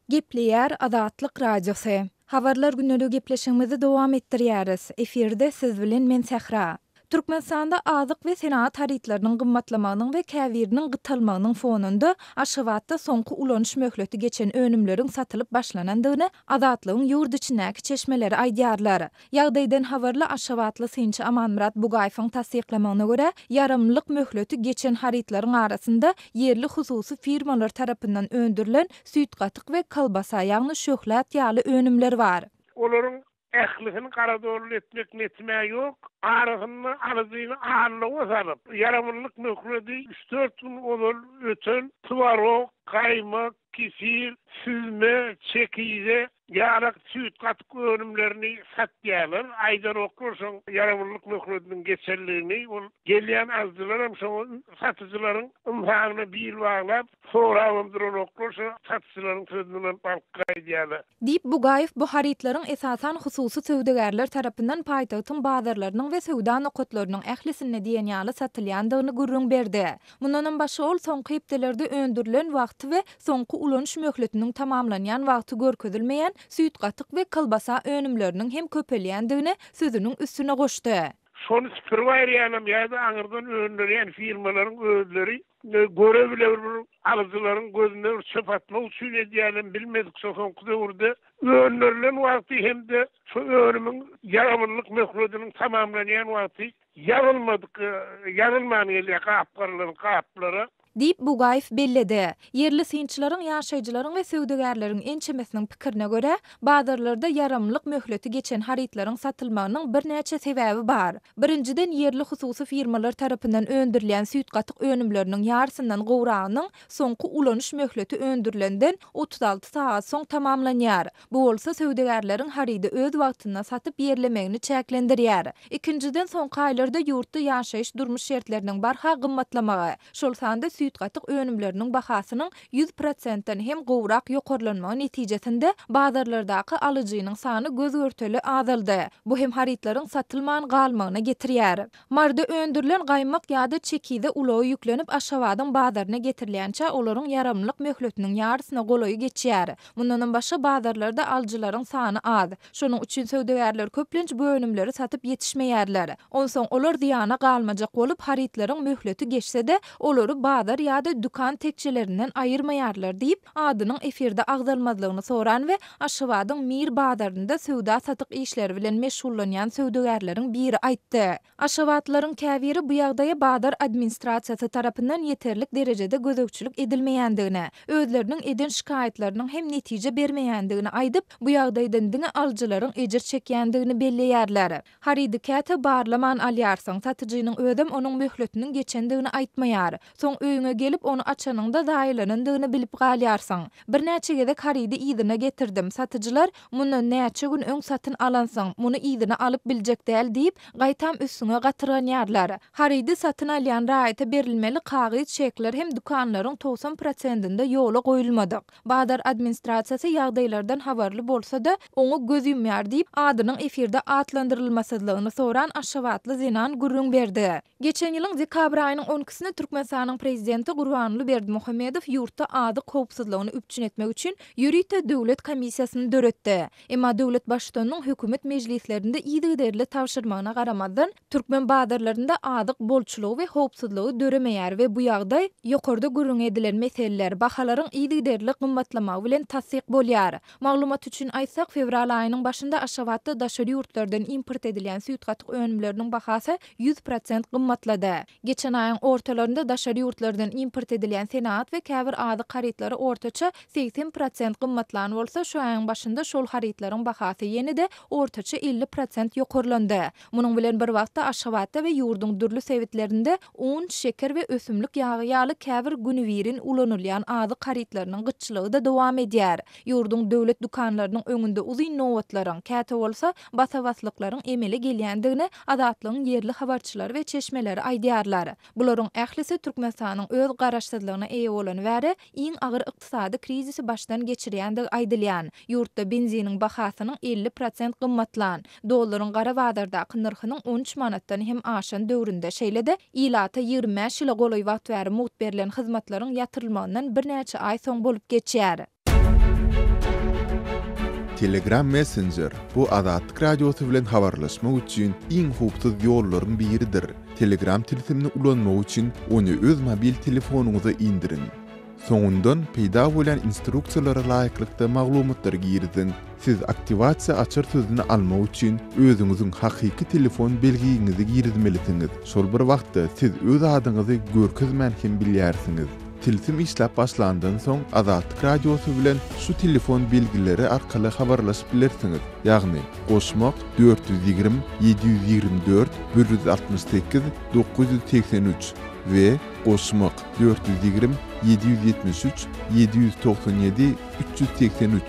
Gepleýär Azatlyk Radiosy. Habarlar gündelik gepleşigimizi dowam etdirýäris. Efirde siz bilen men Sähra. Türkmenistanda azyk we senagat harytlarynyň gymmatlamagynyň we käbiriniň gytalmagynyň fonunda Aşgabatda soňky ulanyş möhleti geçen önümleriň satylyp başlanandygyny Azatlygyň ýurt içindäki çeşmeleri aýdýarlar. Ýagdaýdan habarly aşgabatly synçy Amanmyrat Bugaýewiň tassyklamagyna görä, ýaramlylyk möhleti geçen harytlaryň arasynda ýerli hususy firmalar tarapyndan öndürilen süýt-gatyk we kolbasa, ýagny şöhlat ýaly önümler bar. Olaryň ählisini garadolly etmek netim-ä ýok. Arasynda alyjyny aldawa salyp, ýaramlylyk möhleti üç-dört gün ozal öten tworog, gaýmak, kefir, süzme, çekize ýalak süýt-gatyk önümlerini satýarlar. Aýdanoklar şoň ýaramlylyk möhletiniň geçenligini. Ol gelýän alyjylaram şoňa satyjylaryň ynsabyna bil baglap, sorabam duranoklar, şo satyjylaryň sözüni ynanyp alyp gaýdýarlar. Diýip, Bugaýew bu harytlaryň esasan hususy söwdagärler tarapyndan paýtagtyň bazarlarynyň we söwda nokatlarynyň ählisinde diýen ýaly satylýandygyny gürrüň berdi. Mundanam başga ol soňky hepdelerde öndürilen wagty we soňky ulanyş möhletiniň tamamlanýan wagty görkezilmeýän süýt-gatyk we kolbasa önümleriniň hem köpelýändigini sözüniň üstüne goşdy. Şony süpürip aýyrýanam ýa-da aňyrdan öndürýän firmalaryň özleri göre-bile bir alyjylaryň gözüne bir çöp atmak üçin edýänem bilmedik şo soňky döwürde öndürilen wagty hem-de şo önümiň ýaramlylyk möhletiniň tamamlanýan wagty Ýazylmadyk, ýazylman gelýär gapgarylan gaplara. Diýip, Bugaýew belledi. Ýerli synçylaryň, ýaşaýjylaryň we söwdagärleriň ençemesiniň pikirine görä, bazarlarda ýaramlylyk möhleti geçen harytlaryň satylmagynyň birnäçe sebäbi bar. Birinjiden, ýerli hususy firmalar tarapyndan öndürilýän süýt-gatyk önümleriniň ýarysyndan gowragynyň soňky ulanyş möhleti öndürilenden 36 sagat soň tamamlanýar. Bu bolsa söwdagärleriň harydy öz wagtynda satyp ýerlemegini çäklendirýär. Ikinjiden, soňky aýlarda ýurtda ýaşaýyş-durmuş şertleriniň barha gymmatlamagy, şol sanda süýt-gatyk önümleriniň bahasynyň 100 prosentden hem gowrak ýokarlanmagy netijesinde bazarlardaky alyjynyň sany göz-görtele azaldy. Bu hem harytlaryň satylman galmagyna getirýär. Maryda öndürilen gaýmak ýa-da çekize ulaga ýüklenip Aşgabadyň bazaryna getirilýänçä olaryň ýaramlylyk möhletiniň ýarysyna golaýy geçýär. Mundanam başga bazarlarda alyjylaryň sany az. Şonuň üçin söwdagärler köplenç bu önümleri satyp ýetişmeýärler. Onsoň olar zyýana galmajak bolup, harytlaryň möhleti geçse-de, olary bazar ýa-da dükan tekjelerinden aýyrmaýarlar diýip, adynyň efirde agzalmazlygyny soran we Aşgabadyň Mir bazarynda söwda-satyk işleri bilen meşgullanýan söwdagärleriň biri aýtdy. Aşgabatlylaryň käbiri bu ýagdaýa bazar administrasiýasy tarapyndan ýeterlik derejede gözegçilik edilmeýändigini, özleriniň eden şikaýatlarynyň hem netije bermeýändigini aýdyp, bu ýagdaýdan diňe alyjylaryň ejir çekýändigini belleýärler. Harydy käte barlaman alýarsyň, satyjynyň özem onuň möhletiniň geçendigini aýtmaýar. Soň öýüňe gelip, ony açanyňda zaýalanandygyny bilip galýarsyň. Birnäçe gezek harydy yzyna getirdim. Satyjylar, Mundan näçe gün öň satyn alansyň, muny yzyna alyp biljek däl diýip, gaýtam üstüňe gatyrganýarlar. Harydy satyn alýan raýata berilmeli kagyz çekler hem dükanlaryň 90 prosentinde ýola goýulmadyk. Bazar administrasiýasy ýagdaýlardan habarly bolsa-da, oňa göz ýumýar diýip, adynyň efirde atlandyrylmasyzlygyny soran aşgabatly zenan gürrüň berdi. Geçen ýylyň dekabr aýynyň on ikisinde Türkmenistanyň Prezidenti Gurbanguly Berdimuhamedow ýurtda azyk howpsuzlygyny üpjün etmek üçin ýörite döwlet komissiýasyny döretdi. Emma döwlet Baştutanynyň hökümet mejlislerinde yzygiderli tabşyrmagyna garamazdan, türkmen bazarlarynda azyk bolçulygy we howpsuzlygy döremeýär we bu ýagdaý ýokarda gürrüňi edilen meseleler, bahalaryň yzygiderli gymmatlamagy bilen tassyk bolýar. Maglumat üçin aýtsak, fewral aýynyň başynda Aşgabatda daşary ýurtlardan import edilýän süýt-gatyk önümleriniň bahasy 100% gymmatlady. Geçen aýyň ortalarynda daşary ýurtlardan import edilýän senagat we käbir azyk harytlary ortaça 80% gymmatlan bolsa, şu aýyň başynda şol harytlaryň bahasy ýene-de ortaça 50% ýokarlandy. Munuň bilen bir wagtda Aşgabatda we ýurduň dürli sebitlerinde un, şeker we ösümlik ýagy ýaly käbir günübirin ulanylýan azyk harytlarynyň gytçylygy-da dowam edýär. Ýurduň döwlet dükanlarynyň öňünde uzyn nobatlaryň, käte bolsa basa-baslyklaryň emele gelýändigini Azatlygyň ýerli habarçylary we çeşmeleri aýdýarlar. Bularyň ählisi Türkmenistanyň öz garaşsyzlygyna eýe bolany bäri iň agyr ykdysady krizisi başdan geçirýändigi aýdylýan, ýurtda benziniň bahasynyň 50 prosent gymmatlan, dollaryň gara bazardaky nyrhynyň 13 manatdan hem aşan döwründe, şeýle-de ilata 25 ýyla golaý wagt bäri mugt berlen hyzmatlaryň ýatyrylmagyndan birnäçe aý soň bolup geçýär. Telegram Messenger, bu Azatlyk Radiosy bilen habarlaşmak üçin iň howpsuz ýollaryň biridir. Telegram tilsimini ulanmak üçin ony öz mobil telefonyňyza indiriň. Soňundan peýda bolýan instruksiýalara laýyklykda maglumatlary giriziň. Siz aktiwasiýa açar sözüni almak üçin özüňiziň hakyky telefon belgiňizi girizmelisiňiz. Şol bir wagtda siz öz adyňyzy görkezmän hem bilýärsiňiz. Tilsim işläp başlandan soň Azatlyk Radiosy bilen şu telefon belgileri arkaly habarlaşyp bilersiňiz, ýagny, goşmak, 420 724 168 983 we goşmak, 420 773 797 383.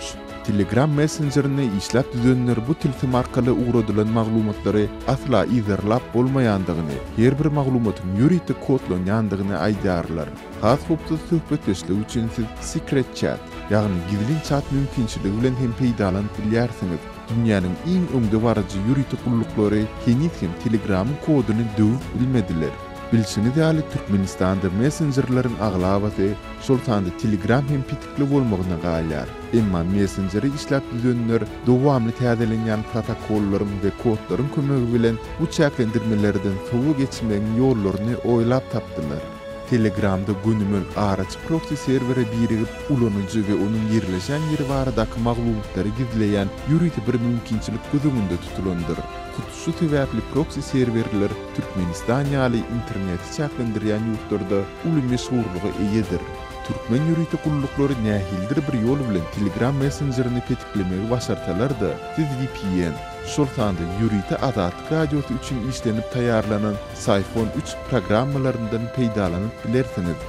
Telegram messenjerini işläp düzenler bu tilsim arkaly ugradylan maglumatlary asla yzarlap bolmaýandygyny, her bir maglumatyň ýörite kodlanýandygyny aýdýarlar. Has howpsuz söhbetdeşlik üçin siz Secret Chat, ýagny gizlin çat mümkinçiligi bilen hem peýdalanyp bilýärsiňiz. Dünýäniň iň öňdebaryjy ýörite gulluklary heniz hem Telegramyň koduny döwüp bilmediler. Bilşiňiz ýaly, Türkmenistanda messenjerleriň aglabasy, şol sanda Telegram hem petikli bolmagyna galýar. Emma messenjeri işläp düzenler dowamly täzelenýän protokollaryň we kodlaryň kömegi bilen bu çäklendirmelerden sowa geçmegiň ýollaryny oýlap tapdylar. Telegramda gönümel araçy proksi serwere birigip, ulanyjy we onuň ýerleşen ýeri baradaky maglumatlary gizleýän ýörite bir mümkinçilik göz öňünde tutulandyr. Hut şu sebäpli proksi serwerler Türkmenistan ýaly interneti çäklendirýän ýurtlarda uly meşhurlyga eýedir. Türkmen ýörite gulluklary nähilidir bir ýol bilen Telegram messenjerini petiklemegi başarsalar-da, siz vpn, şol sanda ýörite Azatlyk Radiosy üçin işlenip taýýarlanan Syphon üç programmalaryndan peýdalanyp bilersiňiz.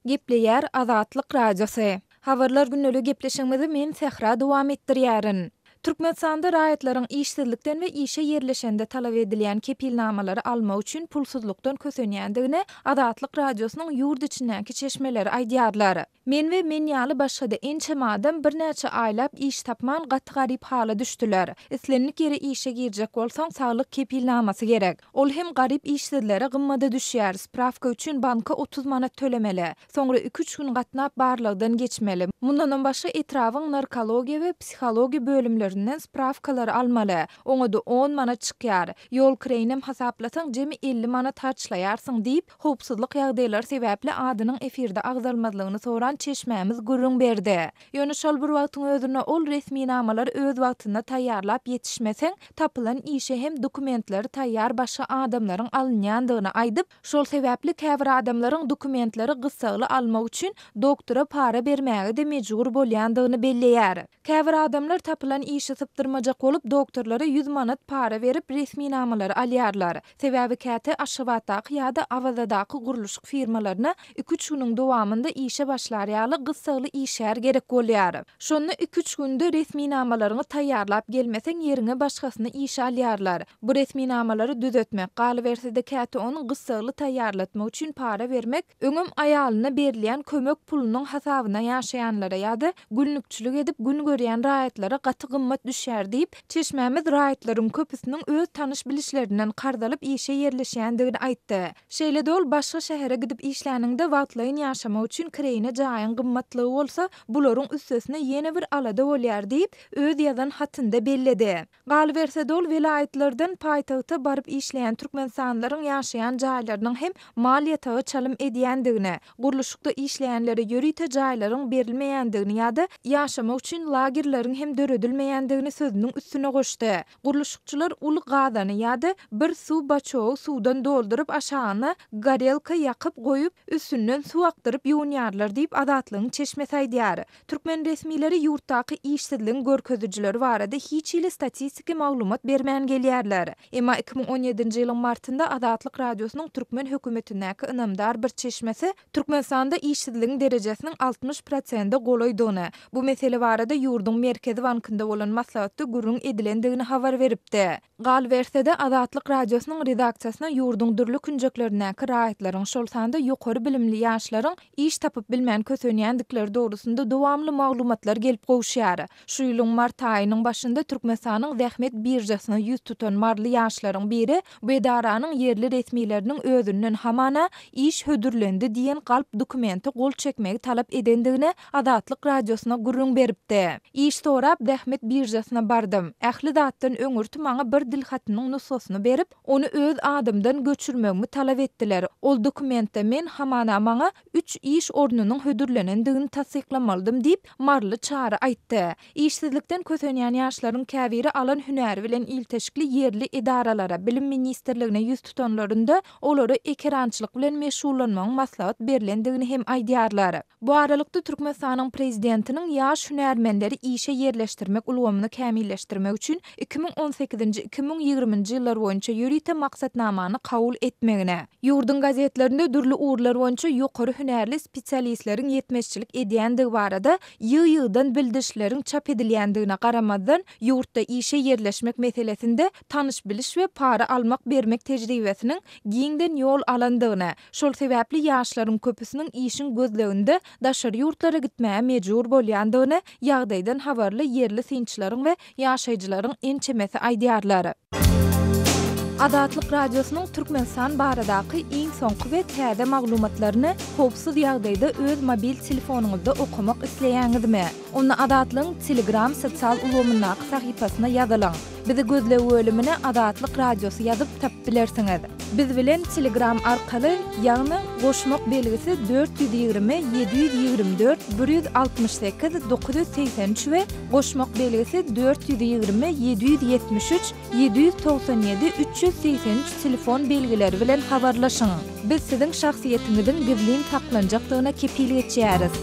Gepleýär Azatlyk Radiosy. Habarlar gündeli gepleşigimizi men Sähra dowam etdirýärin. Türkmenistanda raýatlaryň işsizlikden we işe ýerleşende talap edilýän kepilnamalary almak üçin pulsuzlykdan kösenýändigini Azatlyk Radiosynyň ýurt içindäki çeşmeleri aýdýarlar. Men we men ýaly başga-da ençeme adam birnäçe aýlap iş tapman gaty garyp hala düşdüler. Islendik ýere işe girjek bolsaň saglyk kepilnamasy gerek. Ol hem garyp işsizlere gymmada düşýär, sprawka üçin banka 30 manat tölemeli. Soňra iki-üç gün gatnap barlagdan geçmeli. Mundanam başga etrabyň narkologiýa we psihologiýa bölümlerinden sprawkalary almaly. Oňa-da on manat çykýar. Ýol kireýinem hasaplasaň jemi 50 manat harçlaýarsyň diýip, howpsuzlyk ýagdaýlary sebäpli adynyň efirde agzalmazlygyny soran çeşmämiz gürrüň berdi. Ýöne şol bir wagtyň özünde ol resminamalary öz wagtynda taýýarlap ýetişmeseň, tapylan işe hem dokumentleri taýýar başga adamlaryň alynýandygyny aýdyp, şol sebäpli käbir adamlaryň dokumentleri gyssagly almak üçin doktora para bermäge-de mejbur bolýandygyny belleýär. Käbir adamlar tapylan işi sypdyrmajak bolup, doktorlara ýüz manat para berip, resminamalary alýarlar. Sebäbi käte Aşgabatdaky ýa-da Awazadaky gurluşyk firmalaryna iki-üç günüň dowamynda işe başlar ýaly gyssagly işgär gerek bolýar. Şonda iki-üç günde resminamalaryňy taýýarlap gelmeseň ýeriňe başgasyny işe alýarlar. Bu resminamalary düzetmek, galyberse-de käte ony gyssagly taýýarlatmak üçin para bermek öňem aýalyna berilýän kömek pulunyň hasabyna ýaşaýanlara ýa-da günlükçilik edip gün görýän raýatlara gaty gymmat düşýär diýip, çeşmämiz raýatlaryň köpüsiniň öz tanyş-bilişlerinden karz alyp işe ýerleşýändigini aýtdy. Şeýle-de ol başga şähere gidip işläniňde wagtlaýyn ýaşamak üçin kireýine jaýyň gymmatlygy bolsa, bularyň üstesine ýene bir alada bolýar diýip, öz ýazan hatynda belledi. Galyberse-de ol welaýatlardan paýtagta baryp işleýän türkmenistanlylaryň ýaşaýan jaýlarynyň hem mal ýataga çalym edýändigini, gurluşykda işleýänlere ýörite jaýlaryň berilmeýändigini ýa-da ýaşamak üçin lagerleriň hem döredilmeýändigini sözüniň üstüne goşdy. Gurluşykçylar uly gazany ýa-da bir suw baçogy suwdan dolduryp aşagyna gorelka ýakyp goýup, üstünden suw akdyryp ýuwunýarlar diýip, Azatlygyň çeşmesi aýdýar. Türkmen resmileri ýurtdaky işsizligiň görkezijileri barada hiç hili statistiki maglumat bermän gelýärler. Emma 2017-nji ýylyň martynda Azatlyk Radiosynyň türkmen hökümetindäki ynamdar bir çeşmesi Türkmenistanda işsizligiň derejesiniň 60 prosente golaýdygyny, bu mesele barada ýurduň Merkezi bankynda bolan. guralan maslahatda gürrüň edilendigini habar beripdi. Galyberse-de, Azatlyk Radiosynyň redaksiýasyna ýurduň dürli künjeklerindäki raýatlaryň, şol sanda ýokary bilimli ýaşlaryň iş tapyp bilmän kösenýändikleri dogrusynda dowamly maglumatlar gelip gowuşýar. Şu ýylyň mart aýynyň başynda Türkmenistanyň zähmet biržasyna ýüz tutan maryly ýaşlaryň biri bu edaranyň ýerli resmileriniň özünden hamana iş hödürlendi diýen galp dokumente gol çekmegi talap edendigini Azatlyk Radiosyna gürrüň beripdi. Iş sorap zähmet biržasyna bardym. Ähli zatdan öňürti maňa bir dilhatynyň nusgasyny berip, ony öz adymdan göçürmegimi talap etdiler. Ol dokumentde men hamana maňa üç iş ornunyň hödürlenendigini tassyklamalydym diýip, maryly Çary aýtdy. Işsizlikden kösenýän ýaşlaryň käbiri alan hünäri bilen ilteşikli ýerli edaralara, Bilim ministrligine ýüz tutanlarynda, olara ekerançylyk bilen meşgullanmagyň maslahat berlendigini hem aýdýarlar. Bu aralykda, Türkmenistanyň Prezidentiniň ýaş hünärmenleri işe ýerleşdirmek ulgamyny kämilleşdirmek üçin 2018-nji, 2020-nji ýyllar boýunça ýörite maksatnamany kabul etmegine, ýurduň gazetlerinde dürli ugurlar boýunça ýokary hünärli spesialistleriň ýetmezçilik edýändigi barada ýygy-ýygydan bildirişleriň çap edilýändigine garamazdan, ýurtda işe ýerleşmek meselesinde tanyş-biliş we para almak-bermek tejribesiniň giňden ýol alandygyny, Şol sebäpli ýaşlaryň köpüsiniň işiň gözleginde daşary ýurtlara gitmäge mejbur bolýandygyny ýagdaýdan habarly ýerli synçylaryň we ýaşaýjylaryň ençemesi aýdýarlar. Azatlyk Radiosynyň Türkmenistan baradaky iň soňky we täze maglumatlaryny howpsuz ýagdaýda öz mobil telefonyňyzda okamak isleýäňizmi? Onda Azatlygyň Telegram sosial ulgamyndaky sahypasyna ýazylyň. Bizi gözleg bölümine Azatlyk Radiosy ýazyp tapyp bilersiňiz. Biz bilen Telegram arkaly, ýagny goşmak belgisi 420 724 168 983 we goşmak belgisi 420 773 797 383 telefon belgileri bilen habarlaşyň. Biz siziň şahsyýetiňiziň gizlin saklanjakdygyna kepil geçýäris.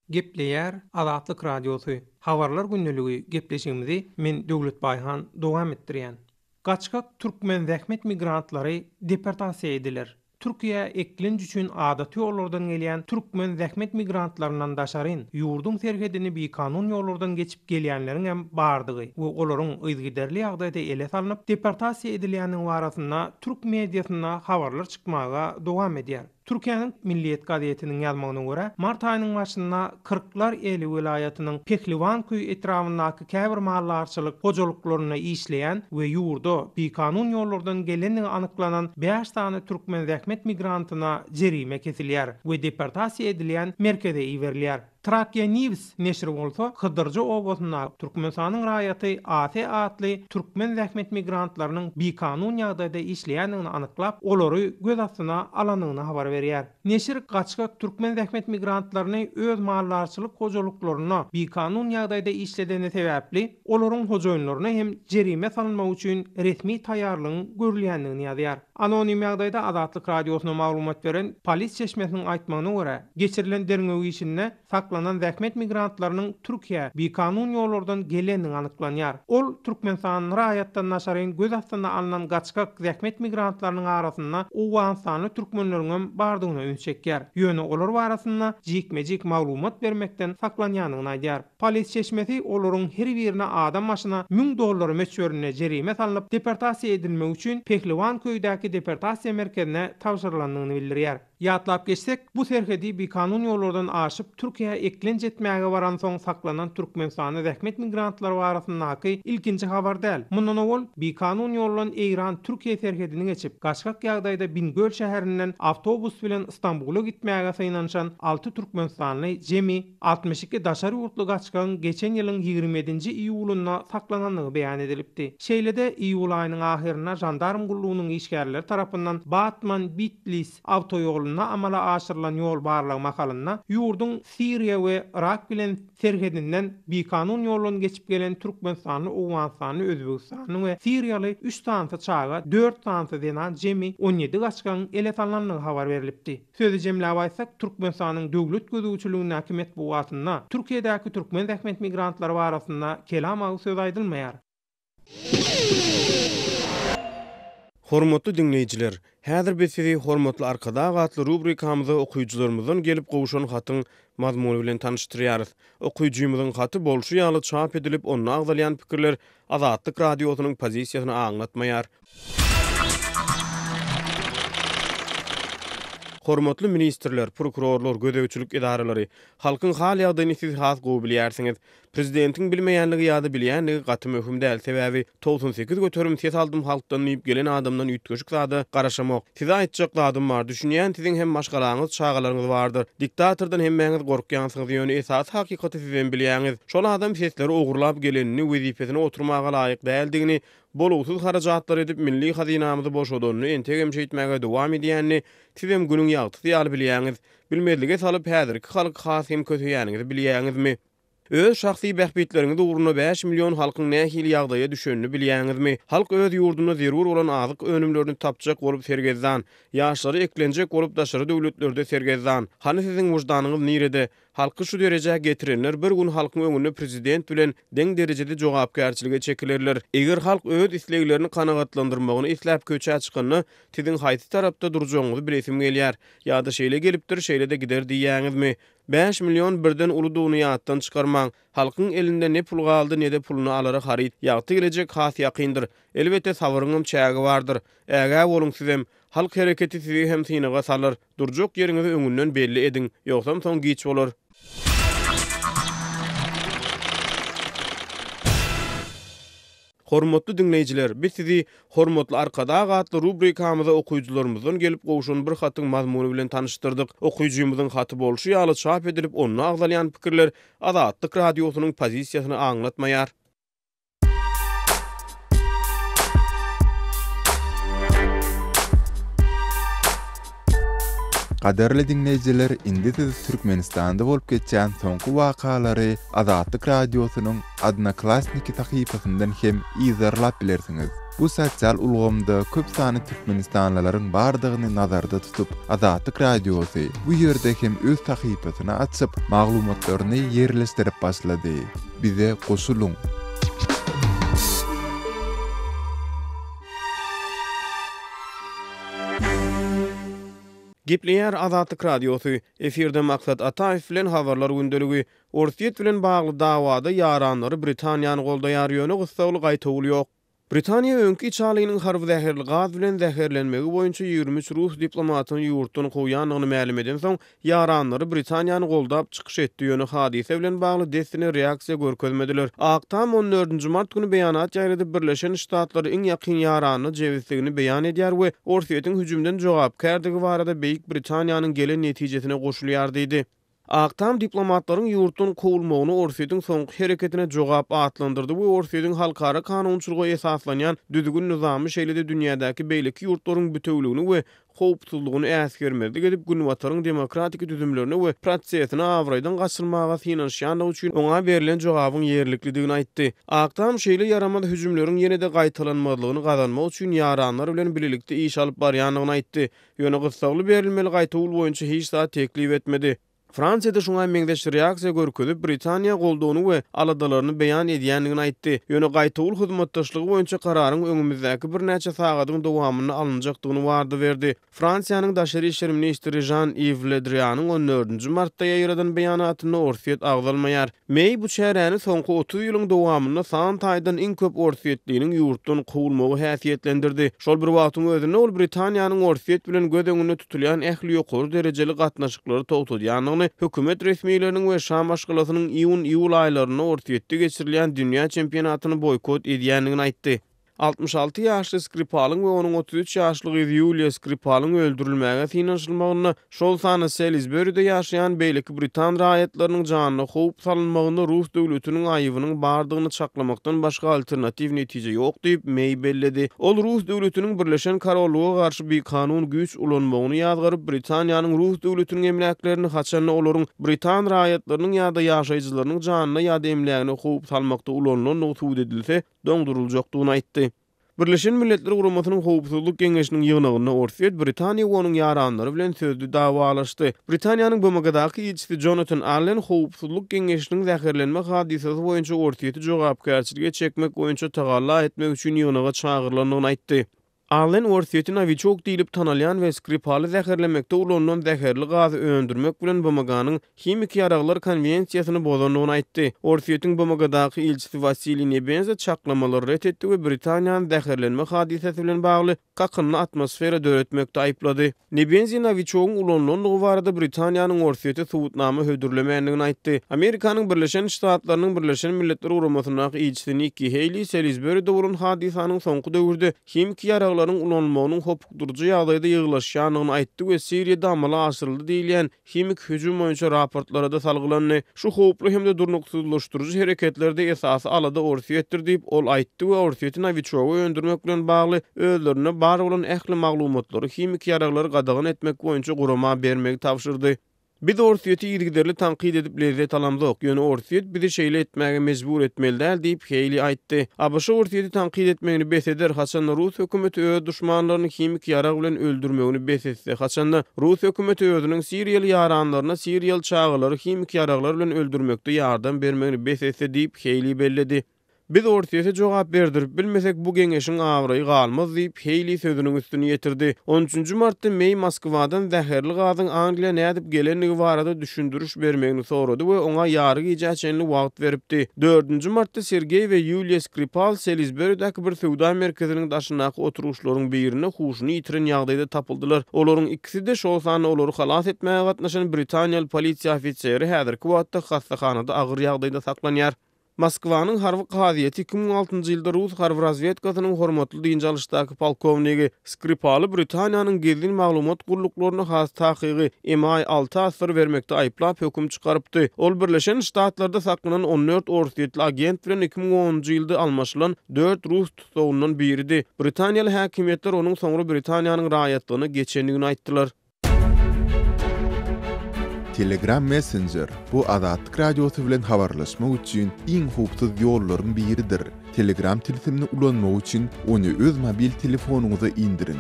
Gepleýär Azatlyk Radiosy, Habarlar gündeligi gepleşigimizi men Döwlet Baýhan dowam etdirýän. Gaçgak türkmen zähmet migrantlary deportasiýa ediler. Türkiýä eklenç üçin adaty ýollardan gelýän türkmen zähmet migrantlaryndan daşaryn, ýurduň serhedini bikanun ýollardan geçip gelýänleriňem bardygy we olaryň yzygiderli ýagdaýda ele salnyp, deportasiýa edilýändigi barasynda türk mediasynda habarlar çykmaga dowam edýär. Türkiýäniň Milliýet gazetiniň ýazmagyna görä, mart aýynyň başynda Kyrklar Eli welaýatynyň Pehliwanköý etrabyndaky käbir maldarçylyk hojalyklarynda işleýän we ýurda bikanun ýollardan gelendigi anyklanan bäş sany türkmen zähmet migrantyna jerime kesilýär we deportasiýa edilýän merkeze iberilýär. Trakýa News neşiri bolsa Hydyrja obasynda Türkmenistanyň raýaty AS atly türkmen zähmet migrantlarynyň bikanun ýagdaýda işleýändigini anyklap, olary göz astyna alandygyny habar berýär. Neşir gaçgak türkmen zähmet migrantlaryny öz maldarçylyk hojalyklarynda bikanun ýagdaýda işledeni sebäpli, olaryň hojaýynlaryna hem jerime salynmagy üçin resmi taýýarlygyň görülýändigini ýazýar. Anonim ýagdaýda Azatlyk Radiosyna maglumat beren polis çeşmesiniň aýtmagyna görä, geçirilen derňew işinde saklanan zähmet migrantlarynyň Türkiýä bikanun ýollardan gelendigi anyklanýar. Ol Türkmenistanly raýatdan daşaryn göz astynda alnan gaçgak zähmet migrantlarynyň arasynda owganystanly türkmenleriňem bardygyna üns çekýär. Ýöne olar barasynda jikme-jik maglumat bermekden saklanýandygyny aýdýar. Polis çeşmesi olaryň her birine adam başyna 1000 dollar möçberinde jerime salnyp, deportasiýa edilmegi üçin Pehliwanköýdäki deportasiýa merkezine tabşyrylandygyny bildirýär. Ýatlap geçsek, bu serhedi bikanun ýollardan aşyp, Türkiýä eklenç etmäge baransoň saklanan türkmenistanly zähmet migrantlary barasyndaky ilkinji habar däl. Mundan owal, bikanun ýoldan Eýran-Türkiýe serhedini geçip, gaçgak ýagdaýda Bingöl şäherinden awtobus bilen Stambula gitmäge synanyşan alty türkmenistanly jemi 62 daşary ýurtly gaçgagyň geçen ýylyň 27-nji iýulynda saklanandygy beýan edilipdi. Şeýle-de, iýul aýynyň ahyrynda žandarm gullugynyň işgärleri tarapyndan Batman-Bitlis awtoýolunda amala aşyrylan ýol barlagy mahalynda ýurduň Siriýa we Yrak bilen serhedinden bikanun ýoldan geçip gelen türkmenistanly, owganystanly, özbegistanly we siriýaly üç sanysy çaga, dört sanysy zenan jemi 17 gaçgagyň ele salnandygy habar berlipdi. Sözi jemläp aýtsak, Türkmenistanyň döwlet gözegçiligindäki metbugatynda Türkiýedäki türkmen zähmet migrantlary barasynda kelam agyz söz aýdylmaýar. Hormatly diňleýjiler, häzir biz sizi Hormatly Arkadag atly rubrikamyza okyjylarymyzdan gelip gowşan hatyň mazmuny bilen tanyşdyrýarys. Okyjymyzyň haty bolşy ýaly çap edilip, onda agzalýan pikirler Azatlyk Radiosynyň pozisiýasyny aňlatmaýar. Hormatly ministrler, prokurorlar, gözegçilik edaralary! Halkyň hal-ýagdaýyny siz has gowy bilýärsiňiz. Prezidentiň bilmeýänligi ýa-da bilýänligi gaty möhüm däl, sebäbi 98% ses aldym halkdan diýip gelen adamdan üýtgeşik zada garaşamok. Size aýtjak zadym bar, düşünýän siziň hem maşgalaňyz, çagalaryňyz bardyr. Diktatordan hemmäňiz gorkýansyňyz, ýöne esasy hakykaty sizem bilýäňiz. Şol adam sesleri ogurlap gelenini, wezipesine oturmaga laýyk däldigini, bolugsyz harajatlar edip milli hazynamyzy boşadanyny, entegem şeýtmäge dowam edýänini sizem günüň ýagtysy ýaly bilýäňiz. Bilmezlige salyp häzirki halky has hem köseýäniňizi bilýäňizmi? Öz şahsy bähbitleriňiz ugrunda bäş million halkyň nähili ýagdaýa düşenini bilýäňizmi? Halk öz ýurdunda zerur bolan azyk önümlerini tapjak bolup sergezdan. Ýaşlary eklenjek bolup daşary döwletlerde sergezdan. Hany siziň wyždanyňyz nirede? Halky şu derejä getirenler bir gün halkyň öňünde prezident bilen deň derejede jogapkärçilige çekilerler. Eger halk öz isleglerini kanagatlandyrmagyny isläp köçä çykanda siziň haýsy tarapda durjagyňyzy bilesim gelýär. Ýa-da şeýle gelipdir, şeýle-de gider diýýäňizmi? 5 million birden uludygyny ýatdan çykarmaň. Halkyň elinde ne pul galdy, ne-de puluny alara haryt. Ýagty gelejek has ýakyndyr. Elbetde sabyryňam çägi bardyr. Ägä boluň sizem. Halk hereketi sizi hem synaga salar. Durjak ýeriňizi öňünden belli ediň. Ýogsam soň giç bolar. Hormatly diňleýjiler, biz sizi Hormatly Arkadag atly rubrikamyza okyjylarymyzdan gelip gowşan bir hatyň mazmuny bilen tanyşdyrdyk. Okyjymyzyň haty bolşy ýaly çap edilip, onda agzalýan pikirler Azatlyk Radiosynyň pozisiýasyny aňlatmaýar. Gadyrly diňleýjiler, indi siz Türkmenistanda bolup geçýän soňky wakalary Azatlyk Radiosynyň Odnoklassniki sahypasyndan hem yzarlap bilersiňiz. Bu sosial ulgamda köp sanly türkmenistanlylaryň bardygyny nazarda tutup, Azatlyk Radiosy bu ýerde hem öz sahypasyny açyp, maglumatlaryny ýerleşdirip başlady. Bize goşulyň! Gepleýär Azatlyk Radiosy, Efirde Maksat Ataýew bilen Habarlar gündeligi. Orsýet bilen bagly dawada ýaranlary Britaniýany goldaýar, ýöne gyssagly gaýtawul ýok. Britaniýa öňki içalynyň harby zäherli gaz bilen zäherlenmegi boýunça 23 rus diplomatyny ýurtdan kowýandygyny mälim edensoň, ýaranlary Britaniýany goldap çykyş etdi, ýöne hadysa bilen bagly dessine reaksiýa görkezmediler. Ak Tam on dördünji mart güni beýanat ýaýradyp, Birleşen Ştatlary iň ýakyn ýaranyna jebisligini beýan edýär we Orsýetiň hüjümden jogapkärdigi barada Beýik Britaniýanyň gelen netijesine goşulýar diýdi. Ak Tam diplomatlaryň ýurtdan kowulmagyny Orsýetiň soňky hereketine jogap atlandyrdy we Orsýetiň halkara kanunçylyga esaslanýan düzgün-nyzamy şeýle-de dünýädäki beýleki ýurtlaryň bütewligini we howpsuzlygyny äsgermezlik edip Günbataryň demokratiki düzümlerine we prosesine abraýdan gaçyrmaga synanyşýandygy üçin oňa berlen jogabyň ýerliklidigini aýtdy. Ak Tam şeýle ýaramaz hüjümleriň ýene-de gaýtalanmazlygyny gazanmak üçin ýaranlar bilen bilelikde iş alyp barýandygyny aýtdy. Ýöne gyssagly berilmeli gaýtawul boýunça hiç zat teklip etmedi. Fransiýa-da şuňa meňzeş reaksiýa görkezip, Britaniýa goldawyny we aladalaryny beýan edýändigini aýtdy. Ýöne gaýtawul hyzmatdaşlygy boýunça kararyň öňümizdäki birnäçe sagadyň dowamynda alynjakdygyny wada berdi. Fransiýanyň daşary işler ministri Žan-Iw Le Drianyň on dördünji martda ýaýradan beýanatynda Orsýet agzalmaýar. Meý bu çäräni soňky 30 ýylyň dowamynda san taýdan iň köp orsýetliniň ýurtdan kowulmagy häsiýetlendirdi. Şol bir wagtyň özünde ol Britaniýanyň Orsýet bilen göz öňünde tutulýan ähli ýokary derejeli gatnaşyklary togtadýandygyny, hökümet resmileriniň we şa maşgalasynyň iýun-iýul aýlarynda Orsýetde geçirilýän dünýä çempionatyny boýkot edýändigini aýtdy. 66 ýaşly Skripalyň we onuň 33 ýaşly gyzy Ýuliýa Skripalyň öldürilmäge synanyşylmagynda, şol sanda Salisburide ýaşaýan beýleki britan raýatlarynyň janyna howp salynmagynda rus döwletiniň aýybynyň bardygyny çaklamakdan başga alternatiw netije ýok diýip, Meý belledi. Ol rus döwletiniň Birleşen Korollyga garşy bikanun güýç ulanmagyny ýazgaryp, Britaniýanyň rus döwletiniň emläklerini haçanda olaryň britan raýatlarynyň ýa-da ýaşaýjylarynyň janyna ýa-da emlägine howp salmakda ulanylandygy subut edilse, doňduryljakdygyny aýtdy. Birleşen Milletler Guramasynyň Howpsuzlyk Geňeşiniň ýygnagynda Orsýet Britaniýa we onuň ýaranlary bilen sözli dawalaşdy. Britaniýanyň BMG-daky ilçisi Jonatan Allen Howpsuzlyk Geňeşiniň zäherlenme hadysasy boýunça Orsýeti jogapkärçilige çekmek boýunça tagalla etmek üçin ýygnaga çagyrylandygyny aýtdy. Allen Orsýeti Nowiçok diýlip tanalýan we Skripaly zäherlemekde ulanylan zäherli gazy öndürmek bilen BMG-niň Himiki ýaraglar konwensiýasyny bozandygyny aýtdy. Orsýetiň BMG-daky ilçisi Wasiliý Nebenza çaklamalary ret etdi we Britaniýany zäherlenme hadysasy bilen bagly kakynly atmosfera döretmekde aýyplady. Nebenzi Nowiçogyň ulanylandygy barada Britaniýanyň Orsýete subutnama hödürlemändigini aýtdy. Amerikanyň Birleşen Ştatlarynyň Birleşen Milletler Guramasyndaky ilçisi Nikki Heýli Salisburide bolan hadysanyň soňky döwürde himiki ýaraglaryň ulanylmagynyň hopukdyryjy ýagdaýda ýygylaşýandygyny aýtdy we Siriýada amala aşyryldy diýilýän Himiki hüjüm boýunça raportlara-da salgylandy. Şu howply hem-de durnuksyzlaşdyryjy hereketlerde esasy alada Orsýetdir diýip, ol aýtdy we Orsýeti Nowiçogy öndürmek bilen bagly özlerinde bar bolan ähli maglumatlary himiki ýaraglary gadagan etmek boýunça gurama bermegi tabşyrdy. Biz Orsýeti yzygiderli tankyt edip lezzet alamzok, ýöne Orsýet bizi şeýle etmäge mejbur etmeli däl diýip, Heýli aýtdy. ABŞ Orsýeti tankyt etmegini bes eder, haçanda rus hökümeti öz duşmanlaryny himiki ýarag bilen öldürmegini bes etse, haçanda rus hökümeti özüniň siriýaly ýaranlaryna siriýaly çagalary himiki ýaraglar bilen öldürmekde ýardam bermegini bes etse diýip, Heýli belledi. Biz Orsýete jogap berdirip bilmesek, bu geňeşiň abraýy galmaz diýip, Heýli sözüniň üstüni ýetirdi. On üçünji martda Meý Moskwadan zäherli gazyň Angliýa nädip gelendigi barada düşündiriş bermegini sorady we oňa ýary gijä çenli wagt beripdi. Dördünji martda Sergeý we Ýuliýa Skripal Selisberidäki bir söwda merkeziniň daşyndaky oturgyçlaryň birinde huşuny ýitiren ýagdaýda tapyldylar. Olaryň ikisi-de, şol sanda olary halas etmäge gatnaşan britaniýaly polisiýa ofiseri häzirki wagtda hassahanada agyr ýagdaýda saklanýar. Moskwanyň harby kazyýeti 2006-njy ýylda rus harby razwedkasynyň hormatly dynç alyşdaky polkownigi Skripaly Britaniýanyň gizlin maglumat gulluklaryna has takygy MI alty asyr bermekde aýyplap höküm çykarypdy. Ol Birleşen Ştatlarda saklanan 14 orsýetli agent bilen 2010-njy ýylda almaşylan dört rus tussagyndan biridi. Britaniýaly häkimiýetler onuň soňra Britaniýanyň raýatlygyna geçendigini aýtdylar. Telegram Messenger, bu Azatlyk Radiosy bilen habarlaşmak üçin iň howpsuz ýollaryň biridir. Telegram tilsimini ulanmak üçin ony öz mobil telefonyňyza indiriň.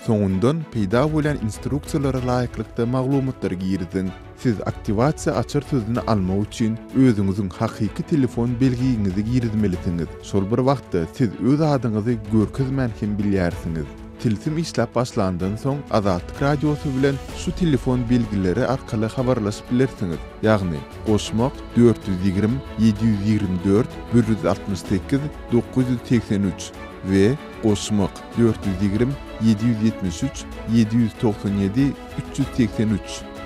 Soňundan peýda bolýan instruksiýalara laýyklykda maglumatlary giriziň. Siz aktiwasiýa açar sözüni almak üçin özüňiziň hakyky telefon belgiňizi girizmelisiňiz. Şol bir wagtda siz öz adyňyzy görkezmän hem bilýärsiňiz. Tilsim işläp başlandan soň Azatlyk Radiosy bilen şu telefon belgileri arkaly habarlaşyp bilersiňiz, ýagny, goşmak, 420 724 168 983 we goşmak, 420 773 797 383.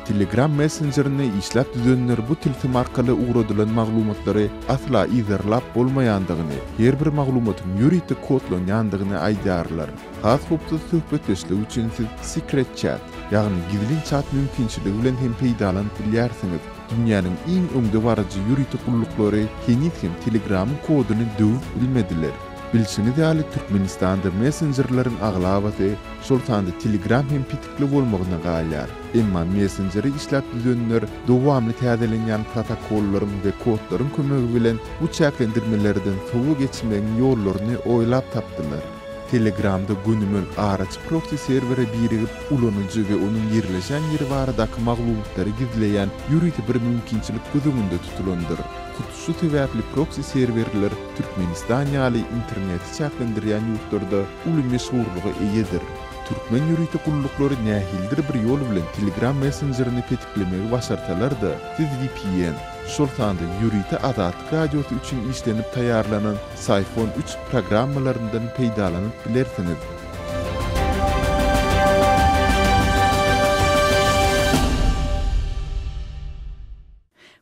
Telegram messenjerini işläp düzenler bu tilsim arkaly ugradylan maglumatlary asla yzarlap bolmaýandygyny, her bir maglumatyň ýörite kodlanýandygyny aýdýarlar. Has howpsuz söhbetdeşlik üçin siz Secret Chat, ýagny gizlin çat mümkinçiligi bilen hem peýdalanyp bilýärsiňiz. Dünýäniň iň öňdebaryjy ýörite gulluklary heniz hem Telegramyň koduny döwüp bilmediler. Bilşiňiz ýaly, Türkmenistanda messenjerleriň aglabasy, şol sanda Telegram hem petikli bolmagyna galýar. Emma messenjeri işläp düzenler dowamly täzelenýän protokollaryň we kodlaryň kömegi bilen bu çäklendirmelerden sowa geçmegiň ýollaryny oýlap tapdylar. Telegramda gönümel araçy proksi serwere birigip, ulanyjy we onuň ýerleşen ýeri baradaky maglumatlary gizleýän ýörite bir mümkinçilik göz öňünde tutulandyr. Hut şu sebäpli proksi serwerler Türkmenistan ýaly interneti çäklendirýän ýurtlarda uly meşhurlyga eýedir. Türkmen ýörite gulluklary nähilidir bir ýol bilen Telegram messenjerini petiklemegi başarsalar-da, siz vpn, şol sanda ýörite Azatlyk Radiosy üçin işlenip taýýarlanan Syphon üç programmalaryndan peýdalanyp bilersiňiz.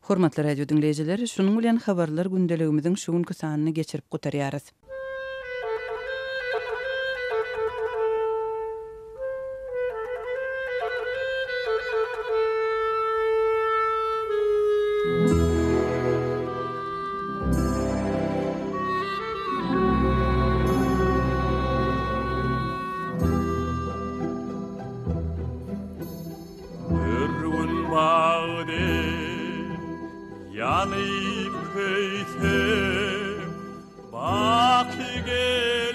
Hormatly radio diňleýjiler, şunuň bilen Habarlar gündeligimiziň şu günki sanyny geçirip gutarýarys. Bir gün bagdy ýanyp köýsem, Baky gel.